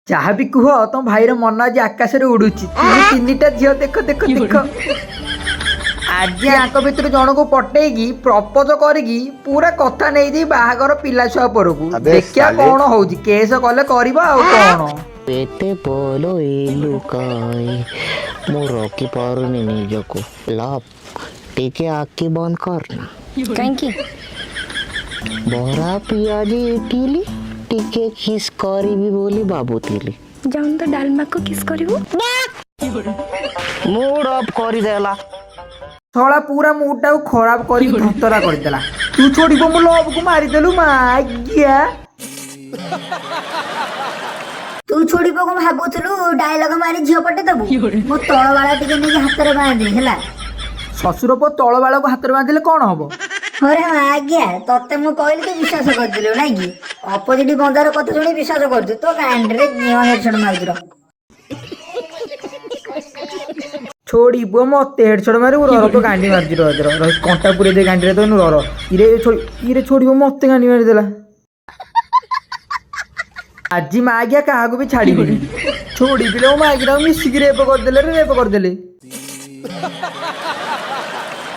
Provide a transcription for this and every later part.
ଯାହା ବି କୁହ, ତମ ଭାଇର ମନ ଆଜି ଆକାଶରେ ଉଡୁଛି। ତିନି ତିନିଟା ଝିଅ, ଦେଖ ଦେଖ ଦେଖ। ଆଜି ଆଙ୍କ ଭିତରୁ ଜଣକୁ ପଟେଇକି, ପ୍ରପୋଜ କରିକି, ପୁରା କଥା ନେଇଯାଇ ବାହାଘର ପିଲା ଛୁଆ ପରକୁ। ଆବେ ଦେଖିବା ସାଲେ। କଣ ହଉଛି। କେସ କଲେ କରିବ ଆଉ କଣ। ଏତେ ପଲୋଇଲୁ କାଇଁ, ମୁଁ ରଖିପାରୁନି ନିଜକୁ। ଲଭ୍, ଟିକେ ଆଖି ବନ୍ଦ କର ନା। କାହିଁକି? ବରା, ପିଆଜି, ଇଟିଲି ଟିକେ କିସ୍ କରିବି ବୋଲି ଭାବୁଥିଲି। ଯାଉନ ତ, ଡାଲମାକୁ କିସ୍ କରିବୁ। ମୁଡ୍ ଅଫ୍ କରିଦେଲା। ଶଳା ପୁରା ମୁଡଟାକୁ ଖରାପ କରିକି ଧତରା କରିଦେଲା। ତୁ ଛୋଡ଼ିବ ମୁଁ ଲଭକୁ ମାରିଦେଲୁ ମାଗିଆ। ତୁ ଛୋଡ଼ିବ କଣ ଭାବୁଥିଲୁ? ଡାଇଲଗ ମାରି ଝିଅ ପଟେ ଦବୁ। ମୋ ତଳ ବାଳ ଟିକେ ନେଇକି ହାତରେ ବାନ୍ଧି ହେଲା। ଶ୍ୱଶୁର ପୁଅ ତଳ ବାଳକୁ ହାତରେ ବାନ୍ଧିଲେ କଣ ହବ? ଆରେ ଆଜ୍ଞା, ତତେ ମୁଁ କହିଲି, ତୁ ବିଶ୍ୱାସ କରିଥିଲୁ ନାଇଁ କି? ଅପୋଜିଟ ବନ୍ଦାର କଥା ଶୁଣି ବିଶ୍ୱାସ କରୁଛୁ। ତୋ ଗାଣ୍ଡରେ ହେଡସଟ୍ ମାରୁଛୁ ରହ। ଛୋଡ଼ି ପୁଅ ମତେ ହେଡସଟ୍ ମାରିବୁ? ରହ, ତୋ ଗାଣ୍ଡି ମାରୁଛି, ରହ ରହ ରହ। କଣ୍ଟା ପୁରେଇ ଦେ ଗାଣ୍ଡିରେ ତ, ରହ ରହ। ଇରେ ଛୋଡ଼ି, ଇରେ ଛୋଡ଼ିବ, ମତେ ଗାଣ୍ଡି ମାରିଦେଲା। ଆଜି ମାଗିଆ କାହାକୁ ବି ଛାଡ଼ିବିନି। ଛୋଡ଼ି ପିଲା ମୋ ମାଗିଟାକୁ ମିଶିକି ରେପ କରିଦେଲେ ରେ, ରେପ କରିଦେଲେ।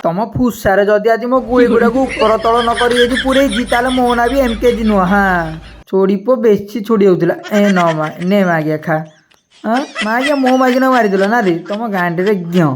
ତମ ଫୁସାରେ ଯଦି ଆଜି ମୋ ଗୁଳି ଗୁଡ଼ାକୁ ଉପର ତଳ ନ କରି ଯଦି ପୁରେଇଛି, ତାହେଲେ ମୋ ନାଁ ବି ଏମ୍ କେଜି ନୁହଁ। ହଁ, ଛୋଡ଼ି ପୁଅ ବେଶୀ ଛୋଡ଼ି ହଉଥିଲା। ଏ ନ ମା ନେ ମାଗିଆ ଖା। ହଁ ମାଗିଆ, ମୋ ମାଗିନା ମାରିଦେଲ ନା ରେ? ତମ ଗାଣ୍ଡିରେ ଘିଅ।